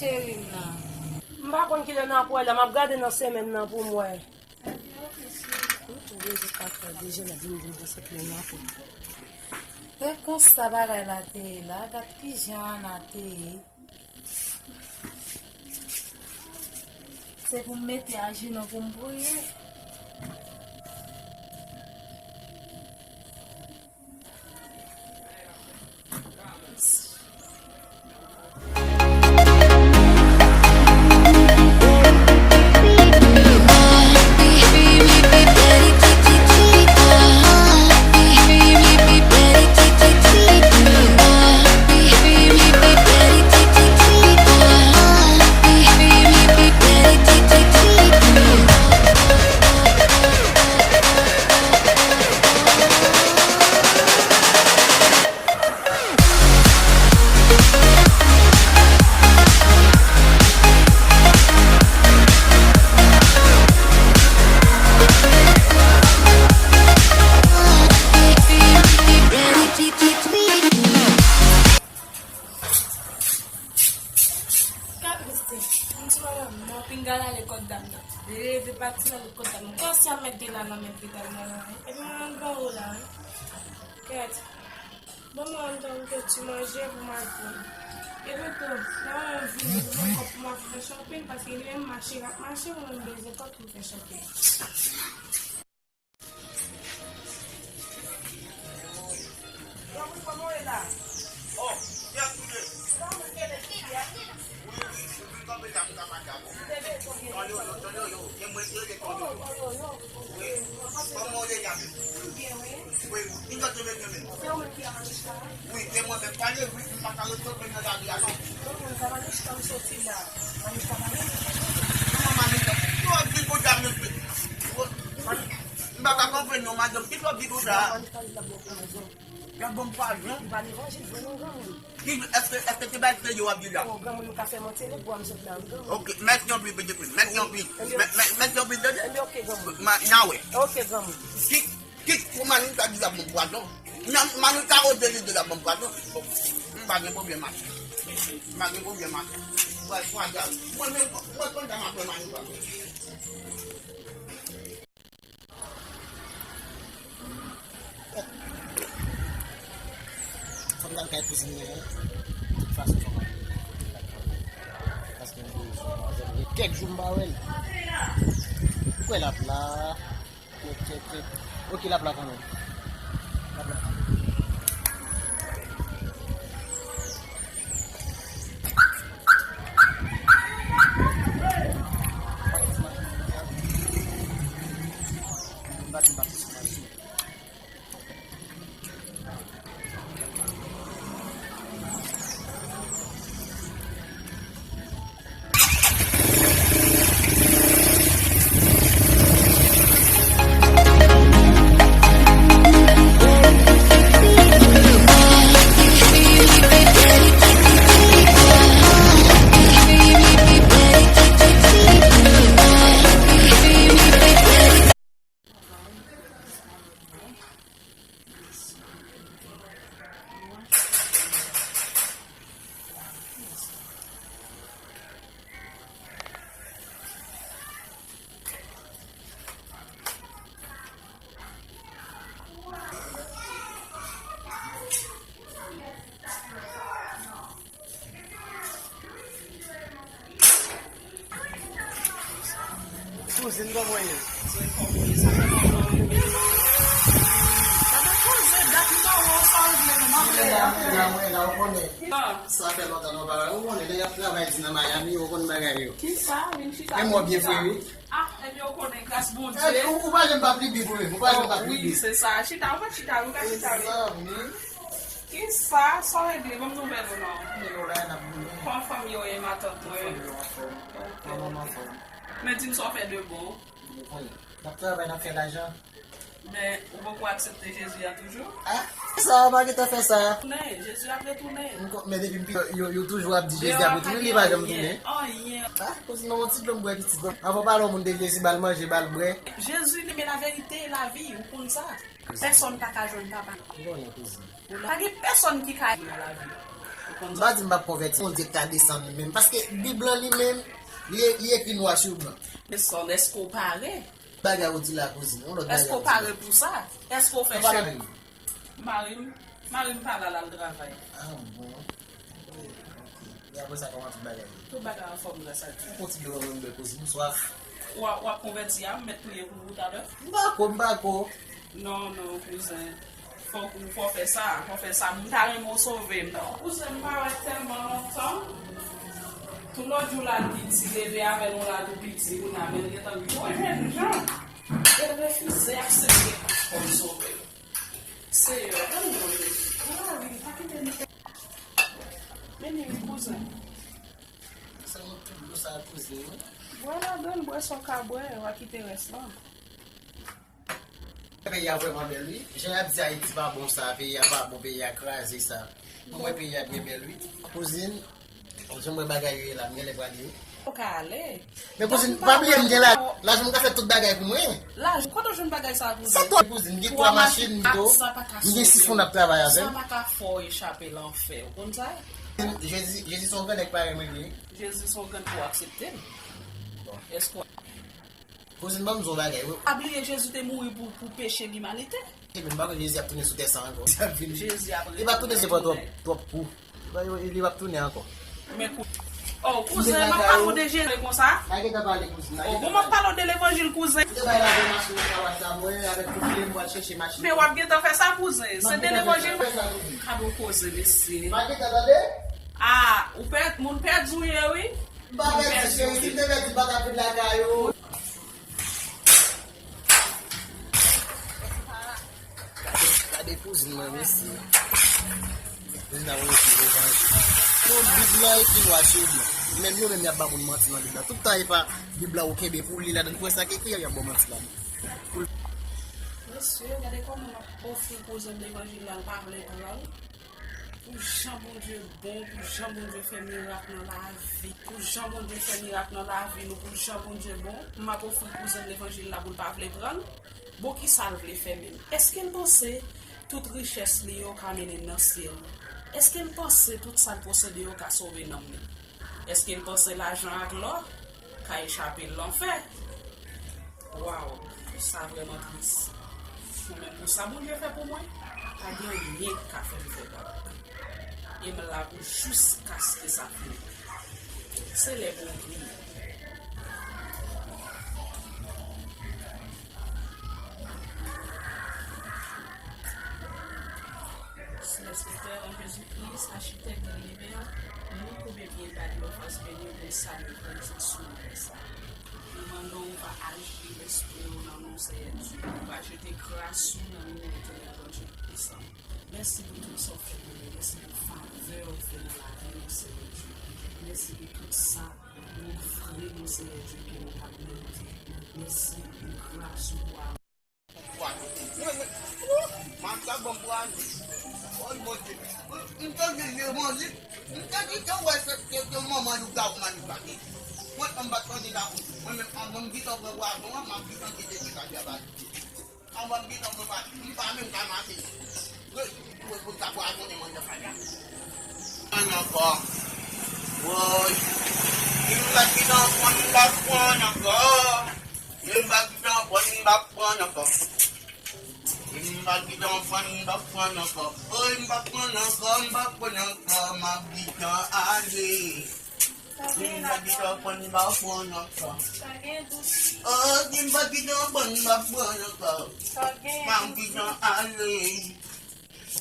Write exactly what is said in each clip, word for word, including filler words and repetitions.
Cheri m nan. M pa konn kilè n ap wè la, m ap gade nan semèn nan pou m wè. Ebyen, oke, cheri. Ou tou bezwen ka fè deja la vin vin se plen nan pou. E konsa bagay la te ye la, gad kijan Ana te ye. Se pou m mete ajenou pou m priye. Ka rete. M di madanm, non, pinga l ale kot dam nan. Li leve pati l ale kot dam nan. Kòman si ap mèt de la nan men pinga l nan la, wi. Epi mwen ann ba ou la, wi. Kèt. Bon, mwen ann tann ke ti manje pou maten. Epi tou, nan yon vi, mwen kòb pou m ap fè shopping, paske li menm mache, l ap mache, mwen menm bezwen kòb pou m fè shopping. M pa ka konprann non, madanm, ki twòp di konsa? L ap ban m pwason. Li pa levanjil vre non, granmoun. Ki, èske, èske se bay peyi w ap di la? Oh, granmoun, ou ka fè manti, lè bwa m sot la, wi, granmoun. Ok, mèsi anpil, pitit mwen. Mèsi anpil. Mè-, mè-, mèsi anpil, tande. Ebyen, ok, granmoun. Ma, n a wè. Ok, granmoun. Ki, ki, pou Manita di l ap ban m pwason? Nan, Manita kote li di l ap ban m pwason? M pa gen pwoblèm ak sa. M pa gen pwoblèm ak sa. Wè, pwason. Mwen menm, mwen konn sa m ap fè Manita. Fò m t al kay kouzin mwen an. Tout fason, fò m al. Paske m bezwen manzè. Gen kèk jou m pa wè l. Ou kwè l ap la? Kèk, kèk, kèk. Ok, l ap la kanmenm. L ap la kanmenm. Kouzin, kòman w ye? Sa fè koze, dat m pa wè w, sa regle non, m ap rele, m ap rele. Mwen la, mwen la, ou konnen. Sa fè lontan nou pa wè. Ou konnen, lè y ap travay di nan Miami, ou konn bagay yo. Kisa? Vin chita. Men mwen byen fre, wi. Ah, ebyen, ou konnen, gras Bondye. Ou, ou pa janm pa plibi pou mwen, ou pa janm pa plibi. Wi, se sa. Chita, ou pa chita, ou ka chita, wi. Se sa, wi. Kisa, sa w regle? Ban m nouvèl ou non. Kòman fanmi yo ye, matant mwen? Fanmi yo anfòm. Manman m anfòm. Men di m sa w fè de bon. Ou konnen. N ap travay, n ap fè lajan. Men, ou poko aksepte Jezi a toujou? Ah, sa w pa gentan fè sa. Tounen, Jezi ap retounen. M kon-, men depi m piti, yo, yo toujou ap di Jezi ap retounen, li pa janm tounen. Anyen. Ah, kouzin, non, yon ti dlo m bwè pitit. Bon, anvan w pale yon moun de Jezi, ba l manje, ba l bwè. Jezi li men laverite e lavi, ou konn sa. Pèsonn pa ka jwenn papa. Ou konnen, kouzin. Pa gen pèsonn ki ka nan lavi. M pa di m p ap konvèti, Bondye k ka desann li menm. Paske Bib lan li menm, li, li ekri nwa sou blan. Men sè, èske w pare? Bagay ou di la, kouzin, yon lòt bagay. Èske w pare pou sa? Èske w fè chè? Mari m, mari m pa la, l al travay. Ah, bon. Ok. E apre sa, kòman tout bagay ye? Tout bagay anfòm, gras a Dye. Ou ti bebe mwen bebe kouzin, m swaf. W ap, w ap konvèti a, m mèt priye pou ou talè. M pa ko, m pa ko. Non, non, kouzen. Fòk ou, fò fè sa, fò fè sa. M ta renmen w sove m. Kouzen, m pa wè l tèlman lontan. Tout lòt jou la, l piti, leve avè l, yon la tou piti, kounye a, men l gentan gwo jènjan. E l refize aksepte kòm sove l. Seyè, nan non Jezi, nan lavi m, pa kite m pèdi. Men li wi, kouzen. Sa yon tout dlo sa, kouzen, wi. Bwè ladan l, bwè sa w ka bwè, w a kite rès lan. Peyi a vrèman bèl, wi. Jan y ap di Ayiti pa bon sa, peyi a pa bon, peyi a kraze sa. Mwen, mwen, peyi a byen bèl, wi. Kouzin, jan m wè bagay yo ye la, m genlè prale, wi. Ou ka ale. Men kouzin, pa bliye m gen la, lajan m ka fè tout bagay pou mwen. Lajan, kote w jwenn bagay sa a, kouzen? Sa twa kouzin, m gen twa machin, m gen sis moun ap travay avè m. Sa pa ka fè w echape lanfè, ou konn sa? Jezi, Jezi se yon gran nèg parèy mwen li ye. Jezi se yon gran pou w aksepte l. Èske w Kouzin, ban m di w yon bagay, wi. Pa bliye Jezi te mouri pou, pou peche limanite. Epi m pa kwè Jezi ap tounen sou tè sa ankò. Jezi ap vini. Li pa tounen se pran twòp, twòp kou. Li pa, li pa tounen ankò. Men kou-, oh, kouzen, m ap pale w de Jezi konsa? Pa gentan pale, kouzin. Oh, bon, m ap pale w de levanjil, kouzen. Ou te bay lajan machin nan kawaj la, mwen, avèk tout kle m pral chèche machin. Men w ap gentan fè sa, kouzen. Se de levanjil. Kado koze, mesye. Pa gentan tande? Ah, ou pèdi, moun pèdi w ye, wi. M pa pèdi, cheri. Si m te pèdi, m pa t ap vin lakay ou. Gade kouzin mwen, mesye. Kouzin ap rejwi levanjil. Tout Bib la ekri nwa sou blan. Menm yo menm y ap ba moun manti nan Bib la. Tout tan e pa Bib la ou kenbe pou w li ladan, pou wè sa k ekri a, y ap ba w manti ladan. Mesye, gade kòman m ap ofri kouzen m levanjil la, l pa vle pran l. Pou jan Bondye bon, pou jan Bondye fè mirak nan lavi, pou jan Bondye fè mirak nan lavi nou, pou jan Bondye bon, m ap ofri kouzen m levanjil la pou l pa vle pran l. Bon, kisa l vle fè menm? Èske l panse tout richès li yo ka mennen l nan syèl? Èske l panse tout sa l posede yo ka sove nanm li? Èske l panse lajan ak lò ka echape l lanfè? Waw, sa vrèman tris. Mwen menm, pou sa Bondye fè pou mwen, pa gen anyen k ka fè m fè bak. E m la pou jiskaske sa fini. Se lè pou m kriye. Selès Pè, an Jezi Kris, Achitèk de linivè, nou koube pye ba li anfas beni w pou n salye prezans ou nan lè sa a. Nou mande w pa aji lespri w nan nou, Seyè Dye. Pa jete gras ou nan nou, Letènèl Bondye Toupisan. Mèsi pou tout sa w fè pou nou. Mèsi pou favè w fè nan lavi nou, Seyè Dye. Mèsi pou tout sa w ofri nou, Seyè Dye, ke nou pa t merite. Mèsi pou gras ou, pou amou. Mwen, mwen, ou, m ap ta bon pou ale. Oy, Bondye. M tande levanjil. M tande ke w wè se, se, se manman lougawou manifake. Mwen, m pa t tande la. Mwen menm, anvan m gentan pran pwazon an, m ap gentan kite ti kay la bati. Anvan m gentan pran pwazon, m pa menm ka mache. Wi, wi, pou ta pwazonnen mwen nan kay la. Pran ankò. Woy. M pa t gentan pran, m pa pran ankò. M pa t gentan pran, m pa pran ankò. M pa t gentan pran, m pa pran ankò. Oy, m pa pran ankò, m pa pran ankò, m ap gentan ale. M pa t gentan pran, m pa pran ankò. Oy, m pa t gentan pran, m pa pran ankò. M ap gentan ale.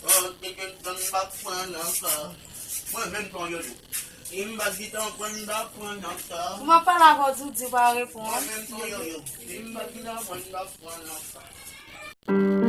Ou pa pran ankò. Mwen menm kon yo tou. Li m pa t gentan pran, m pa pran ankò. Pou m ap pale avè w, di w di w pa reponn. Mwen menm kon yo yo. Li m pa t gentan pran, m pa pran ankò.